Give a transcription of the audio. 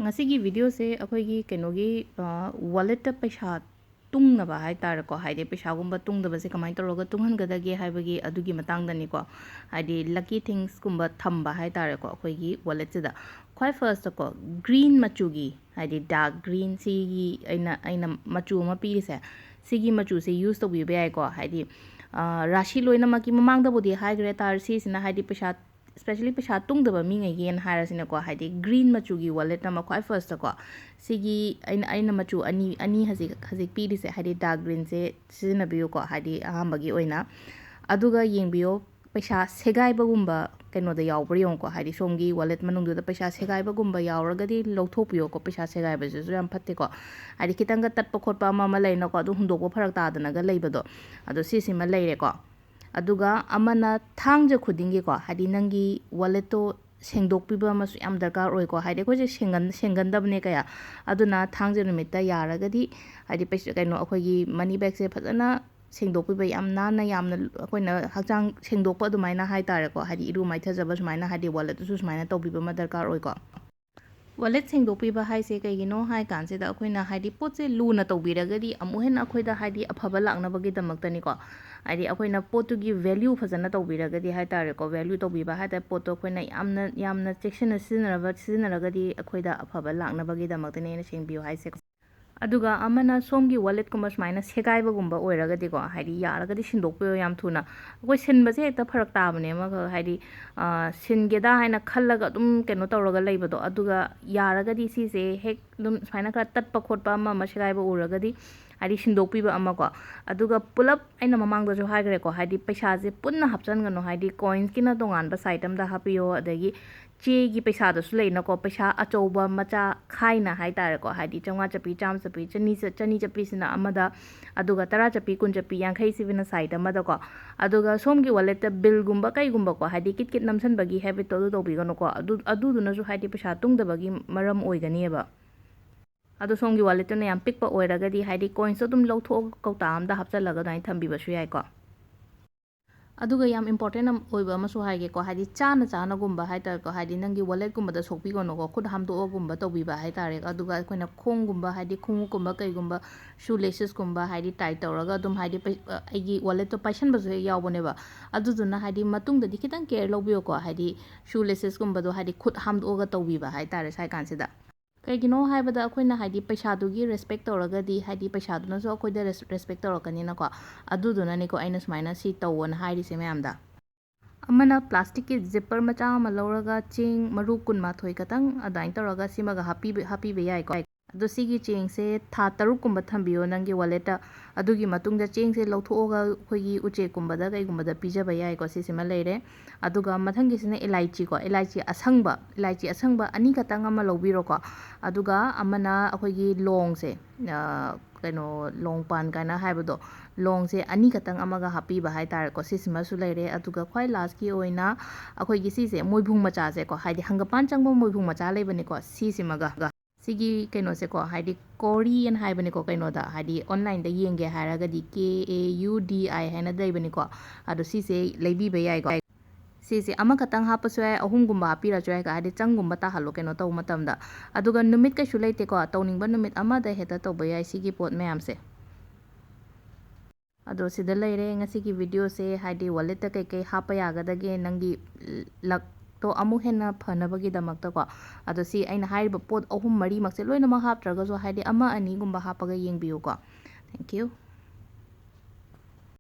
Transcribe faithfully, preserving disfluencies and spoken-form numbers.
ꯉꯁꯤꯒꯤ videoꯁꯦ ꯑꯩꯈꯣꯏꯒꯤ ꯀꯩꯅꯣꯒꯤ, walletꯇ ꯄꯩꯁꯥ ꯇꯨꯡꯅꯕ ꯍꯥꯏ ꯇꯥꯔꯦꯀꯣ, ꯍꯥꯏꯗꯤ ꯄꯩꯁꯥꯒꯨꯝꯕ ꯇꯨꯡꯗꯕꯁꯦ ꯀꯃꯥꯏꯅ ꯇꯧꯔꯒ ꯇꯨꯡꯍꯟꯒꯗꯒꯦ ꯍꯥꯏꯕꯒꯤ, ꯑꯗꯨꯒꯤ ꯃꯇꯥꯡꯗꯅꯤꯀꯣ꯫ ꯍꯥꯏꯗꯤ lucky thingsꯀꯨꯝꯕ ꯊꯝꯕ ꯍꯥꯏ ꯇꯥꯔꯦꯀꯣ ꯑꯩꯈꯣꯏꯒꯤ walletꯁꯤꯗ꯫ ꯈ꯭ꯋꯥꯏ firstꯇꯀꯣ, green ꯃꯆꯨꯒꯤ, ꯍꯥꯏꯗꯤ dark green, ꯁꯤꯒꯤ ꯑꯩꯅ, ꯑꯩꯅ ꯃꯆꯨ ꯑꯃ ꯄꯤꯔꯤꯁꯦ, ꯁꯤꯒꯤ ꯃꯆꯨꯁꯦ use ꯇꯧꯕꯤꯕ ꯌꯥꯏꯀꯣ꯫ ꯍꯥꯏꯗꯤ, ꯑ, ꯔꯥꯁꯤ ꯂꯣꯏꯅꯃꯛꯀꯤ ꯃꯃꯥꯡꯗꯕꯨꯗꯤ ꯍꯥꯏꯈ꯭ꯔꯦ, ꯇꯥꯔ ꯁꯤꯁꯤꯅ ꯍꯥꯏꯗꯤ ꯄꯩꯁꯥ, especially ꯄꯩꯁꯥ ꯇꯨꯡꯗꯕ ꯃꯤꯉꯩꯒꯤꯅ ꯍꯥꯏꯔꯁꯤꯅꯦꯀꯣ, ꯍꯥꯏꯗꯤ green ꯃꯆꯨꯒꯤ wallet ꯑꯃ ꯈ꯭ꯋꯥꯏ firstꯇꯀꯣ, ꯁꯤꯒꯤ ꯑꯩꯅ, ꯑꯩꯅ ꯃꯆꯨ ꯑꯅꯤ, ꯑꯅꯤ ꯍꯧꯖꯤꯛ, ꯍꯧꯖꯤꯛ ꯄꯤꯔꯤꯁꯦ, ꯍꯥꯏꯗꯤ dark greenꯁꯦ ꯁꯤꯖꯤꯟꯅꯕꯤꯌꯨꯀꯣ, ꯍꯥꯏꯗꯤ ꯑꯍꯥꯟꯕꯒꯤ ꯑꯣꯏꯅ꯫ ꯑꯗꯨꯒ ꯌꯦꯡꯕꯤꯌꯣ, ꯄꯩꯁꯥ ꯁꯦꯒꯥꯏꯕꯒꯨꯝꯕ ꯀꯩꯅꯣꯗ ꯌꯥꯎꯕ꯭ꯔꯥ ꯌꯦꯡꯉꯨꯀꯣ, ꯍꯥꯏꯗꯤ ꯁꯣꯝꯒꯤ wallet ꯃꯅꯨꯡꯗꯨꯗ ꯄꯩꯁꯥ ꯁꯦꯒꯥꯏꯕꯒꯨꯝꯕ ꯌꯥꯎꯔꯒꯗꯤ ꯂꯧꯊꯣꯛꯄꯤꯌꯣꯀꯣ, ꯄꯩꯁꯥ ꯁꯦꯒꯥꯏꯕꯁꯤꯁꯨ ꯌꯥꯝ ꯐꯠꯇꯦꯀꯣ, ꯍꯥꯏꯗꯤ ꯈꯤꯇꯪꯒ ꯇꯠꯄ ꯈꯣꯠꯄ ꯑꯃ ꯑꯃ ꯂꯩꯅꯀꯣ, ꯑꯗꯨ ꯍꯨꯟꯗꯣꯛꯄ ꯐꯔꯛ ꯇꯥꯗꯅꯒ ꯂꯩꯕꯗꯣ, ꯑꯗꯣ ꯁꯤꯁꯤꯃ ꯂꯩꯔꯦꯀꯣ꯫ ꯑꯗꯨꯒ ꯑꯃꯅ ꯊꯥꯡꯖ ꯈꯨꯗꯤꯡꯒꯤꯀꯣ, ꯍꯥꯏꯗꯤ ꯅꯪꯒꯤ walletꯇꯣ ꯁꯦꯡꯗꯣꯛꯄꯤꯕ ꯑꯃꯁꯨ ꯌꯥꯝ ꯗꯔꯀꯥꯔ ꯑꯣꯏꯀꯣ꯫ ꯍꯥꯏꯗꯤ ꯑꯩꯈꯣꯏꯁꯦ ꯁꯦꯡꯒꯟ-, ꯁꯦꯡꯒꯟꯗꯕꯅꯦ ꯀꯌꯥ꯫ ꯑꯗꯨꯅ ꯊꯥꯡꯖ ꯅꯨꯃꯤꯠꯇ ꯌꯥꯔꯒꯗꯤ, ꯍꯥꯏꯗꯤ ꯄꯩꯁꯥ, ꯀꯩꯅꯣ, ꯑꯩꯈꯣꯏꯒꯤ money bagꯁꯦ ꯐꯖꯅ ꯁꯦꯡꯗꯣꯛꯄꯤꯕ, ꯌꯥꯝ ꯅꯥꯟꯅ, ꯌꯥꯝꯅ ꯑꯩꯈꯣꯏꯅ ꯍꯛꯆꯥꯡ ꯁꯦꯡꯗꯣꯛꯄ ꯑꯗꯨꯃꯥꯏꯅ ꯍꯥꯏ ꯇꯥꯔꯦꯀꯣ, ꯍꯥꯏꯗꯤ ꯏꯔꯨ ꯃꯥꯏꯊꯖꯕ ꯁꯨꯃꯥꯏꯅ, ꯍꯥꯏꯗꯤ walletꯇꯁꯨ ꯁꯨꯃꯥꯏꯅ ꯇꯧꯕꯤꯕ ꯑꯃ ꯗꯔꯀꯥꯔ ꯑꯣꯏꯀꯣ꯫ Wallet ꯁꯦꯡꯗꯣꯛꯄꯤꯕ ꯍꯥꯏꯁꯦ ꯀꯩꯒꯤꯅꯣ ꯍꯥꯏ ꯀꯥꯟꯁꯤꯗ, ꯑꯩꯈꯣꯏꯅ ꯍꯥꯏꯗꯤ ꯄꯣꯠꯁꯦ ꯂꯨꯅ ꯇꯧꯕꯤꯔꯒꯗꯤ ꯑꯃꯨꯛ ꯍꯦꯟꯅ ꯑꯩꯈꯣꯏꯗ ꯍꯥꯏꯗꯤ ꯑꯐꯕ ꯂꯥꯛꯅꯕꯒꯤꯗꯃꯛꯇꯅꯤꯀꯣ꯫ ꯍꯥꯏꯗꯤ ꯑꯩꯈꯣꯏꯅ ꯄꯣꯠꯇꯨꯒꯤ value ꯐꯖꯅ ꯇꯧꯕꯤꯔꯒꯗꯤ ꯍꯥꯏ ꯇꯥꯔꯦꯀꯣ, value ꯇꯧꯕꯤꯕ ꯍꯥꯏ ꯇꯥꯔꯦ, ꯄꯣꯠꯇꯣ ꯑꯩꯈꯣꯏꯅ ꯌꯥꯝꯅ, ꯌꯥꯝꯅ ꯆꯦꯛꯁꯤꯟꯅ ꯁꯤꯖꯤꯟꯅꯔꯕ, ꯁꯤꯖꯤꯟꯅꯔꯒꯗꯤ ꯑꯩꯈꯣꯏꯗ ꯑꯐꯕ ꯂꯥꯛꯅꯕꯒꯤꯗꯃꯛꯇꯅꯦ ꯑꯩꯅ ꯁꯦꯡꯕꯤꯌꯨ ꯍꯥꯏꯁꯦ꯫ ꯑꯗꯨꯒ ꯑꯃꯅ ꯁꯣꯝꯒꯤ walletꯀꯨꯝꯕ ꯁꯨꯃꯥꯏꯅ ꯁꯦꯒꯥꯏꯕꯒꯨꯝꯕ ꯑꯣꯏꯔꯒꯗꯤꯀꯣ, ꯍꯥꯏꯗꯤ ꯌꯥꯔꯒꯗꯤ ꯁꯤꯟꯗꯣꯛꯄꯤꯌꯣ ꯌꯥꯝ ꯊꯨꯅ꯫ ꯑꯩꯈꯣꯏ ꯁꯤꯟꯕꯁꯦ ꯍꯦꯛꯇ ꯐꯔꯛ ꯇꯥꯕꯅꯦ, ꯑꯃꯈꯛ ꯍꯥꯏꯗꯤ, ꯑ, ꯁꯤꯟꯒꯦꯗ ꯍꯥꯏꯅ ꯈꯜꯂꯒ ꯑꯗꯨꯝ ꯀꯩꯅꯣ ꯇꯧꯔꯒ ꯂꯩꯕꯗꯣ꯫ ꯑꯗꯨꯒ ꯌꯥꯔꯒꯗꯤ ꯁꯤꯁꯦ ꯍꯦꯛ ꯑꯗꯨꯝ ꯁꯨꯃꯥꯏꯅ ꯈꯔ ꯇꯠꯄ ꯈꯣꯠꯄ ꯑꯃ ꯑꯃ ꯁꯦꯒꯥꯏꯕ ꯎꯔꯒꯗꯤ, ꯍꯥꯏꯗꯤ ꯁꯤꯟꯗꯣꯛꯄꯤꯕ ꯑꯃꯀꯣ꯫ ꯑꯗꯨꯒ ꯄꯨꯂꯞ ꯑꯩꯅ ꯃꯃꯥꯡꯗꯁꯨ ꯍꯥꯏꯈ꯭ꯔꯦꯀꯣ, ꯍꯥꯏꯗꯤ ꯄꯩꯁꯥꯁꯦ ꯄꯨꯟꯅ ꯍꯥꯞꯆꯟꯒꯅꯨ, ꯍꯥꯏꯗꯤ coinsꯀꯤꯅ ꯇꯣꯉꯥꯟꯕ side ꯑꯃꯗ ꯍꯥꯞꯄꯤꯌꯣ, ꯑꯗꯒꯤ ꯆꯦꯒꯤ ꯄꯩꯁꯥꯗꯁꯨ ꯂꯩꯅꯀꯣ, ꯄꯩꯁꯥ ꯑꯆꯧꯕ ꯃꯆꯥ ꯈꯥꯏꯅ ꯍꯥꯏ ꯇꯥꯔꯦꯀꯣ, ꯍꯥꯏꯗꯤ ꯆꯥꯝꯃꯉꯥ ꯆꯠꯄꯤ, ꯆꯥꯝꯃ ꯆꯠꯄꯤ, ꯆꯅꯤ ꯆ-, ꯆꯅꯤ ꯆꯠꯄꯤꯁꯤꯅ ꯑꯃꯗ, ꯑꯗꯨꯒ ꯇꯔꯥ ꯆꯠꯄꯤ, ꯀꯨꯟ ꯆꯠꯄꯤ, ꯌꯥꯡꯈꯩ ꯁꯤꯕꯤꯅ side ꯑꯃꯗꯀꯣ꯫ ꯑꯗꯨꯒ ꯁꯣꯝꯒꯤ walletꯇ billꯒꯨꯝꯕ ꯀꯩꯒꯨꯝꯕꯀꯣ, ꯍꯥꯏꯗꯤ ꯀꯤꯠ ꯀꯤꯠ ꯅꯝꯁꯟꯕꯒꯤ habitꯇꯣ ꯑꯗꯨ ꯇꯧꯕꯤꯒꯅꯨꯀꯣ, ꯑꯗꯨ, ꯑꯗꯨꯗꯨꯅꯁꯨ ꯍꯥꯏꯗꯤ ꯄꯩꯁꯥ ꯇꯨꯡꯗꯕꯒꯤ ꯃꯔꯝ ꯑꯣꯏꯒꯅꯤꯕ꯫ ꯑꯗꯣ ꯁꯣꯝꯒꯤ walletꯇꯨꯅ ꯌꯥꯝ ꯄꯤꯛꯄ ꯑꯣꯏꯔꯒꯗꯤ, ꯍꯥꯏꯗꯤ coinsꯇꯣ ꯑꯗꯨꯝ ꯂꯧꯊꯣꯛꯑꯒ ꯀꯧꯇꯥ ꯑꯝꯗ ꯍꯥꯞꯆꯜꯂꯒ ꯑꯗꯨꯃꯥꯏꯅ ꯊꯝꯕꯤꯕꯁꯨ ꯌꯥꯏꯀꯣ꯫ ꯑꯗꯨꯒ ꯌꯥꯝ important ꯑꯣꯏꯕ ꯑꯃꯁꯨ ꯍꯥꯏꯒꯦꯀꯣ, ꯍꯥꯏꯗꯤ ꯆꯥꯅ ꯆꯥꯅꯒꯨꯝꯕ ꯍꯥꯏꯇꯥꯔꯦꯀꯣ, ꯍꯥꯏꯗꯤ ꯅꯪꯒꯤ walletꯀꯨꯝꯕꯗ ꯁꯣꯛꯄꯤꯒꯅꯨꯀꯣ, ꯈꯨꯠ ꯍꯥꯝꯗꯣꯛꯑꯒꯨꯝꯕ ꯇꯧꯕꯤꯕ ꯍꯥꯏꯇꯥꯔꯦ꯫ ꯑꯗꯨꯒ ꯑꯩꯈꯣꯏꯅ ꯈꯣꯡꯒꯨꯝꯕ, ꯍꯥꯏꯗꯤ ꯈꯣꯡꯎꯞꯀꯨꯝꯕ ꯀꯩꯒꯨꯝꯕ, shoe lacesꯀꯨꯝꯕ ꯍꯥꯏꯗꯤ tie ꯇꯧꯔꯒ ꯑꯗꯨꯝ ꯍꯥꯏꯗꯤ ꯄꯩ-, ꯑ, ꯑꯩꯒꯤ walletꯇꯣ ꯄꯥꯏꯁꯟꯕꯁꯨ ꯍꯦꯛ ꯌꯥꯎꯕꯅꯦꯕ꯫ ꯑꯗꯨꯗꯨꯅ ꯍꯥꯏꯗꯤ ꯃꯇꯨꯡꯗꯗꯤ ꯈꯤꯇꯪ care ꯂꯧꯕꯤꯌꯨꯀꯣ, ꯍꯥꯏꯗꯤ shoe lacesꯀꯨꯝꯕꯗꯣ ꯍꯥꯏꯗꯤ ꯈꯨꯠ ꯍꯥꯝꯗꯣꯛꯑꯒ ꯇꯧꯕꯤꯕ ꯍꯥꯏꯇꯥꯔꯦ ꯁ꯭ꯋꯥꯏ ꯀꯥꯟꯁꯤꯗ꯫ ꯀꯩꯒꯤꯅꯣ ꯍꯥꯏꯕꯗ ꯑꯩꯈꯣꯏꯅ ꯍꯥꯏꯗꯤ ꯄꯩꯁꯥꯗꯨꯒꯤ respect ꯇꯧꯔꯒꯗꯤ ꯍꯥꯏꯗꯤ ꯄꯩꯁꯥꯗꯨꯅꯁꯨ ꯑꯩꯈꯣꯏꯗ res-, respect ꯇꯧꯔꯛꯀꯅꯤꯅꯀꯣ꯫ ꯑꯗꯨꯗꯨꯅꯅꯤꯀꯣ ꯑꯩꯅ ꯁꯨꯃꯥꯏꯅ ꯁꯤ ꯇꯧꯋꯣꯅ ꯍꯥꯏꯔꯤꯁꯦ ꯃꯌꯥꯝꯗ꯫ ꯑꯃꯅ plasticꯀꯤ zipper ꯃꯆꯥ ꯑꯃ ꯂꯧꯔꯒ ꯆꯦꯡ ꯃꯔꯨ ꯀꯨꯟꯃꯥꯊꯣꯏ ꯈꯛꯇꯪ ꯑꯗꯨꯃꯥꯏꯅ ꯇꯧꯔꯒ ꯁꯤꯃꯒ ꯍꯥꯞꯄꯤꯕ, ꯍꯥꯞꯄꯤꯕ ꯌꯥꯏꯀꯣ꯫ ꯑꯗꯣ ꯁꯤꯒꯤ ꯆꯦꯡꯁꯦ ꯊꯥ ꯇꯔꯨꯛꯀꯨꯝꯕ ꯊꯝꯕꯤꯌꯣ ꯅꯪꯒꯤ walletꯇ꯫ ꯑꯗꯨꯒꯤ ꯃꯇꯨꯡꯗ ꯆꯦꯡꯁꯦ ꯂꯧꯊꯣꯛꯑꯒ ꯑꯩꯈꯣꯏꯒꯤ ꯎꯆꯦꯛꯀꯨꯝꯕꯗ ꯀꯩꯒꯨꯝꯕꯗ ꯄꯤꯖꯕ ꯌꯥꯏꯀꯣ꯫ ꯁꯤꯁꯤꯃ ꯂꯩꯔꯦ꯫ ꯑꯗꯨꯒ ꯃꯊꯪꯒꯤꯁꯤꯅ ꯏꯂꯥꯏꯆꯤꯀꯣ, ꯏꯂꯥꯏꯆꯤ ꯑꯁꯪꯕ, ꯏꯂꯥꯏꯆꯤ ꯑꯁꯪꯕ ꯑꯅꯤ ꯈꯛꯇꯪ ꯑꯃ ꯂꯧꯕꯤꯔꯣꯀꯣ꯫ ꯑꯗꯨꯒ ꯑꯃꯅ ꯑꯩꯈꯣꯏꯒꯤ ꯂꯣꯡꯁꯦ, ꯑ, ꯀꯩꯅꯣ, ꯂꯣꯡ ꯄꯥꯟ ꯀꯥꯏꯅ ꯍꯥꯏꯕꯗꯣ, ꯂꯣꯡꯁꯦ ꯑꯅꯤ ꯈꯛꯇꯪ ꯑꯃꯒ ꯍꯥꯞꯄꯤꯕ ꯍꯥꯏꯇꯥꯔꯦꯀꯣ꯫ ꯁꯤꯁꯤꯃꯁꯨ ꯂꯩꯔꯦ꯫ ꯑꯗꯨꯒ ꯈ꯭ꯋꯥꯏ lastꯀꯤ ꯑꯣꯏꯅ ꯑꯩꯈꯣꯏꯒꯤ ꯁꯤꯁꯦ ꯃꯣꯏꯕꯨꯡ ꯃꯆꯥꯁꯦꯀꯣ, ꯍꯥꯏꯗꯤ ꯍꯪꯒꯄꯥꯟ ꯆꯪꯕ ꯃꯣꯏꯕꯨꯡ ꯃꯆꯥ ꯂꯩꯕꯅꯤꯀꯣ, ꯁꯤꯁꯤꯃꯒ꯫ ꯁꯤꯒꯤ ꯀꯩꯅꯣꯁꯦꯀꯣ, ꯍꯥꯏꯗꯤ ꯀꯣꯔꯤ ꯑꯅ ꯍꯥꯏꯕꯅꯤꯀꯣ ꯀꯩꯅꯣꯗ, ꯍꯥꯏꯗꯤ onlineꯗ ꯌꯦꯡꯒꯦ ꯍꯥꯏꯔꯒꯗꯤ K A U D I ꯍꯥꯏꯅ ꯂꯩꯕꯅꯤꯀꯣ꯫ ꯑꯗꯣ ꯁꯤꯁꯦ ꯂꯩꯕꯤꯕ ꯌꯥꯏꯀꯣ꯫ ꯁꯤꯁꯦ ꯑꯃꯈꯛꯇꯪ ꯍꯥꯞꯄꯁꯨ ꯌꯥꯏ, ꯑꯍꯨꯝꯒꯨꯝꯕ ꯍꯥꯞꯄꯤꯔꯁꯨ ꯌꯥꯏꯀꯣ, ꯍꯥꯏꯗꯤ ꯆꯪꯒꯨꯝꯕ ꯇꯥꯍꯜꯂꯣ ꯀꯩꯅꯣ ꯇꯧꯕ ꯃꯇꯝꯗ꯫ ꯑꯗꯨꯒ ꯅꯨꯃꯤꯠ ꯀꯩꯁꯨ ꯂꯩꯇꯦꯀꯣ, ꯇꯧꯅꯤꯡꯕ ꯅꯨꯃꯤꯠ ꯑꯃꯗ ꯍꯦꯛꯇ ꯇꯧꯕ ꯌꯥꯏ ꯁꯤꯒꯤ ꯄꯣꯠ ꯃꯌꯥꯝꯁꯦ꯫ ꯑꯗꯣ ꯁꯤꯗ ꯂꯩꯔꯦ ꯉꯁꯤꯒꯤ videoꯁꯦ, ꯍꯥꯏꯗꯤ walletꯇ ꯀꯩꯀꯩ ꯍꯥꯞꯄ ꯌꯥꯒꯗꯒꯦ ꯅꯪꯒꯤ luckꯇꯣ ꯑꯃꯨꯛ ꯍꯦꯟꯅ ꯐꯅꯕꯒꯤꯗꯃꯛꯇꯀꯣ꯫ ꯑꯗꯣ ꯁꯤ ꯑꯩꯅ ꯍꯥꯏꯔꯤꯕ ꯄꯣꯠ ꯑꯍꯨꯝ ꯃꯔꯤꯃꯛꯁꯦ ꯂꯣꯏꯅꯃꯛ ꯍꯥꯞꯇ꯭ꯔꯒꯁꯨ ꯍꯥꯏꯗꯤ ꯑꯃ ꯑꯅꯤꯒꯨꯝꯕ ꯍꯥꯞꯄꯒ ꯌꯦꯡꯕꯤꯌꯨꯀꯣ꯫ Thank you꯫